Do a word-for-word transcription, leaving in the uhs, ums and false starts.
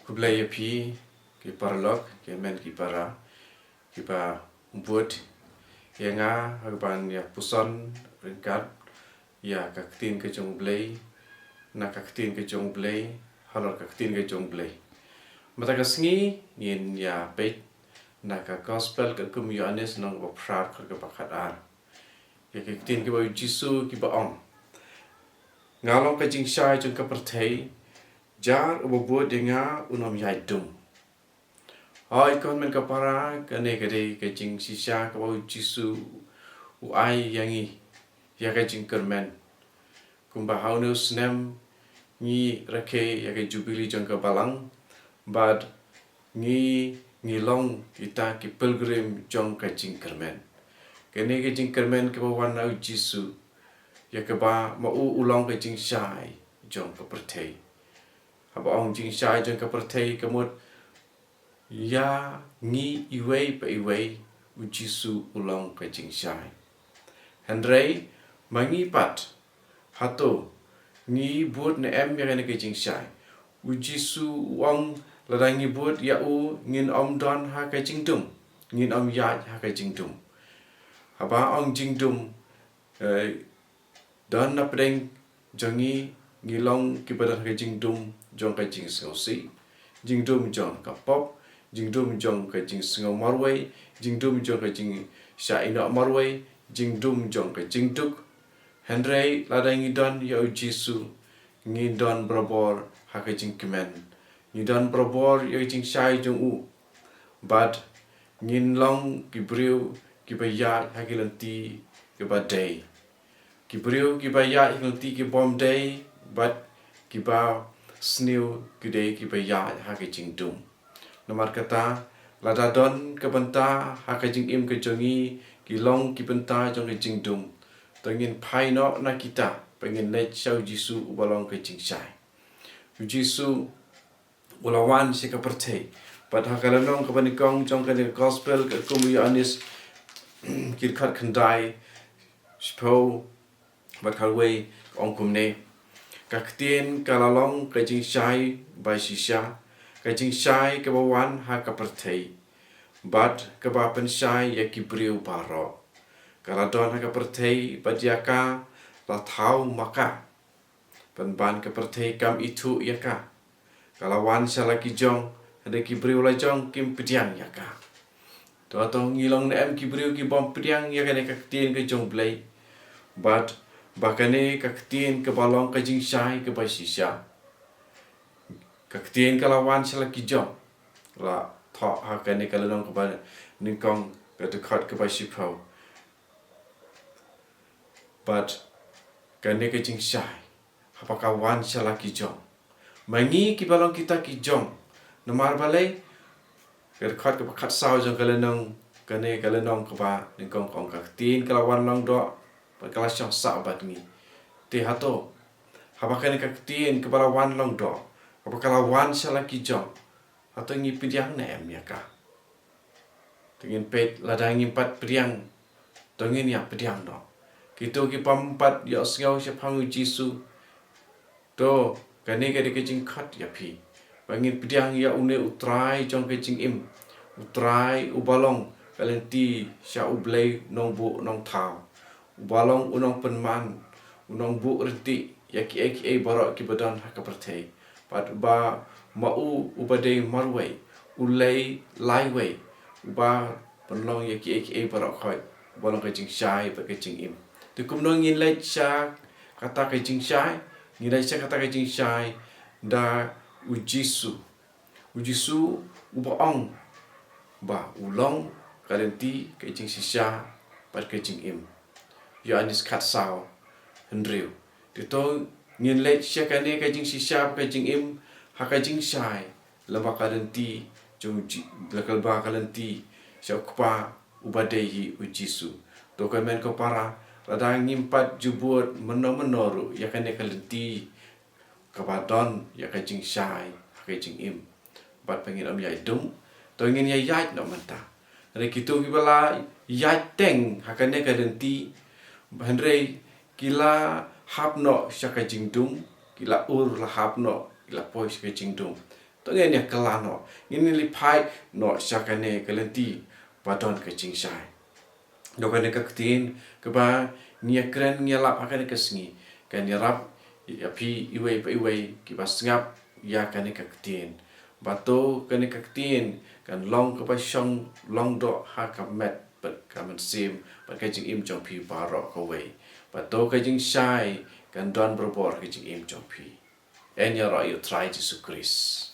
Khublei ïa phi ki paralok, ki hynmen ki para, kiba bud ïa nga ha kaban ïa puson ryngkat ïa ka ktien ka jong U Blei, na ka ktien ka jong U Blei, halor ka ktien ka jong U Blei. Mynta ka sngi ngin ïa peit na ka Gospel katkum u Ïoannis lynnong ba phra, dkhot kaba khatar. Ïa ka ktien kaba u Jisu kaba ong: Nga long ka jingshai jong ka pyrthei, jar uba bud ïa nga un ym ïaid dum. Hooid ko hynmen ko para, kane ka dei ka jingshisha kaba u Jisu u ai ïa ngi ïa ka jingkyrmen. Kumba ha une u snem ngi rakhe ïa ka jubili jong ka balang, bad ngi, ngi long kita ki pilgrim jong ka jingkyrmen. Kane ka jingkyrmen kaba wan na u Jisu, ïa kaba ma u u long ka jingshai jong ka pyrthei. Haba ong jingshai jong ka pyrthei, ka mut ïa ngi iwei pa iwei u Jisu u long ka jingshai. Hynrei ma ngi pat, hato ngi bud ne em ïa kane ka jingshai? U Jisu u ong lada ngi bud ïa u ngin ym don ha ka jingdum, ngin ym ïaid ha ka jingdum. Haba ong jingdum, eh, don na pdeng jong ngi, ngi long kiba don ha ka jingdum jong ka jingsngewsih, jingdum jong ka pop, jingdum jong ka jingsngew marwei, jingdum jong ka jingshah ïehnoh marwei, jingdum jong ka jingduk. Hynrei lada ngi don ïa u Jisu, ngi don barabor ha ka jingkmen, ngi don barabor ïa ka jingshai jong u. Bad ngin long ki briew kiba ïaid ha ki lynti kiba dei. Ki briew kiba ïaid ha ki lynti ki bym dei, bad kiba sniew ki dei kiba ïaid ha ka jingdum. Namar kata, lada don ka bynta ha ka jingim ka jong ngi ki long ki bynta jong ka jingdum, to ngin phai noh na kita, bad ngin leit sha u Jisu uba long ka jingshai. U Jisu u la wan sha ka pyrthei. Bad ha ka lynnong kaba nyngkong jong kane ka Gospel katkum u Ïoannis, ki dkhot khyndai, shiphew bad khatwei, ka ong kumne: Ka ktien ka la long ka jingshai ba shisha, ka jingshai kaba wan ha ka pyrthei, bad kaba pynshai ïa ki briew baroh. Ka la don ha ka pyrthei, bad ïa ka la thaw ma ka, pynban ka pyrthei kam ithuh ïa ka. Ka la wan sha la ki jong, hynrei ki briew la jong kim pdiang ïa ka. To, to ngi long ne em ki briew ki bym pdiang ïa kane ka ktien ka jong U Blei? Bad ba kane ka ktien kaba long ka jingshai kaba shisha, ka ktien ka la wan sha la ki jong, la thoh ha kane ka lynnong kaba nyngkong, ka dkhot kaba shiphew. Bad kane ka jingshai, haba ka wan sha la ki jong, ma ngi kiba long kita ki jong. Namar balei? Ka dkhot kaba khatsaw jong ka lynnong, kane ka lynnong kaba nyngkong ka ong: Ka ktien ka la wan long doh, bad ka la shong sah bad ngi. Te hato, haba kane ka ktien kaba la wan long doh, haba ka la wan sha la ki jong, hato ngi pdiang ne em ïa ka? To ngin peit, lada ngim pat pdiang, to ngin ïa pdiang noh. Kito ki bym pat ïohsngew shaphang u Jisu, to kane ka dei ka jingkhot ïa phi, ba ngin pdiang ïa une u Trai jong ka jingim, u Trai uba long ka lynti sha U Blei Nongbuh Nongthaw, uba long u nongpynman, u nongbuh ryntih ïa kiei kiei baroh kiba don ha ka pyrthei. Bad uba, ma u uba dei marwei, u lei laiwei, uba pynlong ïa kiei kiei baroh khoit, uba long ka jingshai bad ka jingim. Te kumno ngin leit sha kata ka jingshai? Ngin leit sha kata ka jingshai da u Jisu. U Jisu uba ong ba u long ka lynti, ka jingshisha bad ka jingim. Ïoannis khatsaw hynriew. Te to ngin leit sha kane ka jingshisha bad ka jingim ha ka jingshai, lyngba ka lynti jong u Ji-, lyngba ka lynti sha u Kpa uba dei hi u Jisu. To ko hynmen ko para, lada ngim pat ju bud mynno mynno ruh ïa kane ka lynti kaba don ïa ka jingshai ha ka jingim, bad ba ngin ym ïaid dum, to ngin ïa ïaid noh mynta. Hynrei kito kiba la ïaid teng ha kane ka lynti, hynrei ki la hap noh sha ka jingdum, ki la ur la hap noh, ki la poi sha ka jingdum. To ngin ïa kylla noh, ngin ïa leit phai noh sha kane ka lynti ba don ka jingshai. Dei kane ka ktien kaba ngi ïa kren ngi ïa lap ha kane ka sngi kan ïarap ïa phi iwei pa iwei kiba sngap ïa kane ka ktien. Ba to kane ka ktien kan long kaba shong long doh ha ka met bad ka mynsiem bad ka jingim jong phi baroh kawei. Ba to ka jingshai kan don barabor ka jingim jong phi. Yn ïaroh ïa u Trai Jisu Khrist.